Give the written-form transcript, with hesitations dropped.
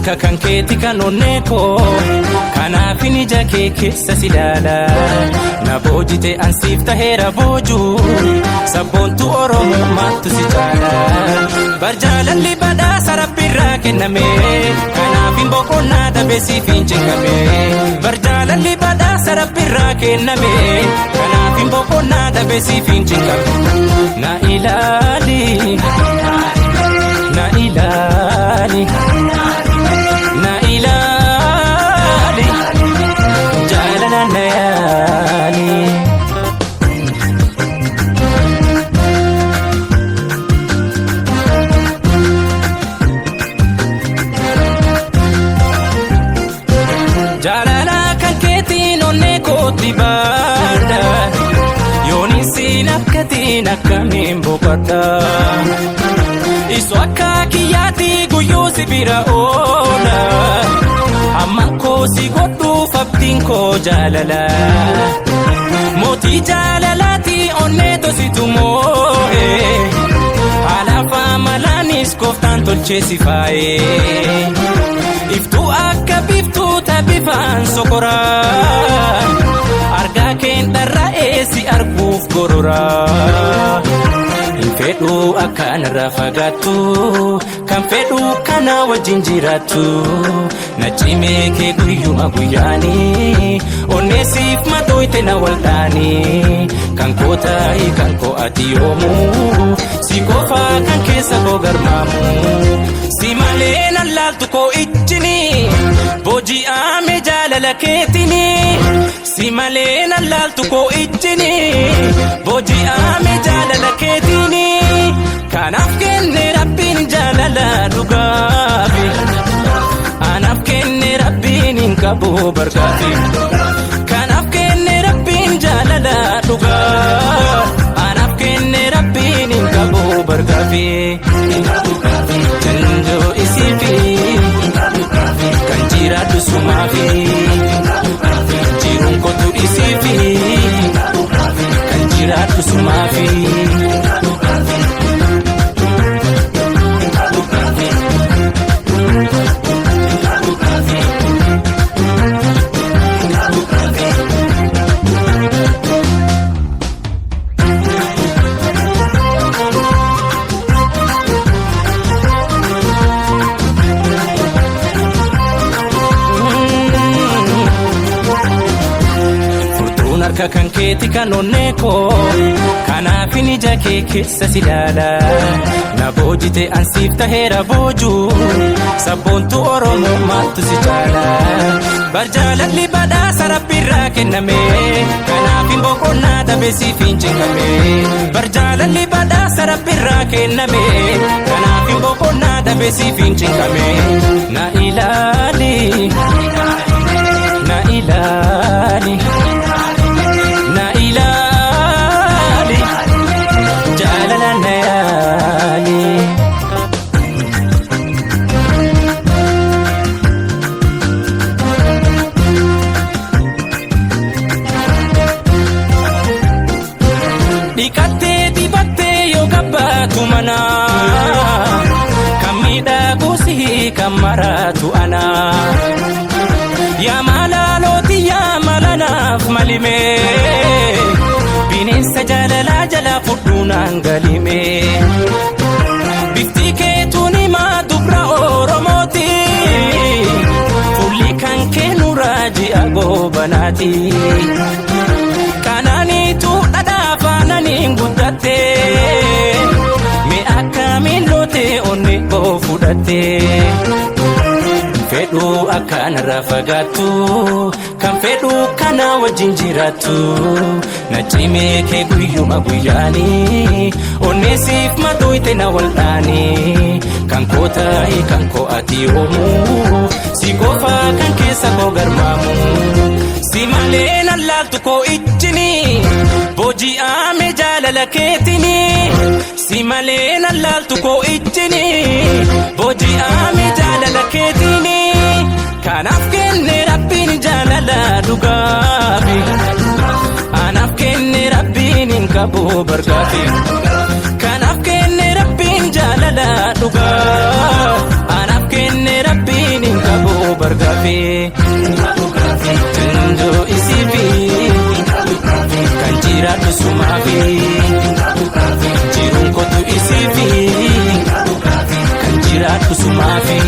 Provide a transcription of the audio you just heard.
Harka kan keeti kan onnee koo kanaafin ija kee keessa si ilaala. Na boojite ansiif taheera boojuu sabboontu Oromoo maattu si caala. Barjaalalli badhaasa rabbiirraa kenname kanaafin boqonnaa dhabe siif hin cinqame. Barjaalalli badhaasa rabbiirraa kenname kanaafin boqonnaa dhabe siif hin cinqame. Na ilaali. Na ilaali. Na ilaali. Jaalala na yaali. Jaalala kan keetiin onnee kootti baadha. Yooniin siin akkatiin akkamiin boqodha. Isu akka kiyyaatti guyyuu si bira oola. Hamma koo si godhuuf abdiin koo jaalala. Mootii jaalalaati onnee tositu moo'e. Haala faamalaanis gooftaan tolchee si faayee. Iftuu akka biiftuu taphifaan sokoraa. Argaa keen dharra'ee si arguuf gororaa. Hin fedhuu akkanarraa fagaattu kan fedhuu kana wajjin jiraattu. Na cimee kee guyyuma guyyaanii onneesiif madooyte na waldhaanii. Kan koo taa'e kan koo ati yoomuu si qofaa kan keessa koo garmaamu. Si malee nan laaltu koo ijjini booji'ame jaalala keetini. Si malee nan laaltu koo ijjini booji'ame jaalala keetini. Kanaaf kenne rabbiin jaalala dhugaafi. Anaaf kenne rabbiin hin qabu bargaafi. Kanaaf kenne rabbiin jaalala dhugaa. Anaaf kenne rabbiin hin qabu bargaafi. Janjoo isiifi kan jiraatu sumaafi. Jiruun kootu isiifi kan jiraatu sumaafi. Furtuun harka kan keeti kan onnee koo kanaafin ija kee keessa si ilaala. Na boojite ansiif taheera boojuu sabboontu Oromoo maaltu si caala. Barjaalalli badhaasa rabbiirraa kenname kanaafin boqonnaa dhabe siif hin cinqame. Barjaalalli badhaasa rabbiirraa kenname kanaafin boqonnaa dhabe siif hin cinqame. Na ilaali. Na ilaali. Na ilaali. Jaalala na yaali. Dhiqattee dibattee yoo gabbaatu mana. Kan miidhagu si kan maraatu ana. Yaa maalalooti yaa maalanaaf malime. Bineensa jaalalaa jalaa fudhuu naan galime. Bifti keetuun himaa dubra Oromooti. Fuulli kan kee nuraa ji'a goobanaati. Kanaaniitu dhadhaa faananiin guddatte. Mee akkamiin lootee onnee koo fudhatte. Fedhuu akkanarraa fagaattu kan fedhuu kana wajjin jiraattu. Na cimee kee guyyuma guyyaanii onneesiif madooyte na waldhaanii. Kan koo taa'e kan koo ati yoomuu si qofaa kan keessa koo garmaamu. Si malee nan laaltu koo ijjini booji'ame jaalala keetini. Si malee nan laaltu koo ijjini booji'ame jaalala keetini. Kanaaf kenne rabbiin jaalala dhugaafi. Anaaf kenne rabbiin hin qabu bargaafi. Kanaaf kenne rabbiin jaalala dhugaa. Anaaf kenne rabbiin hin Jiruun kootu isiifi kan jiraadhu sumaafi.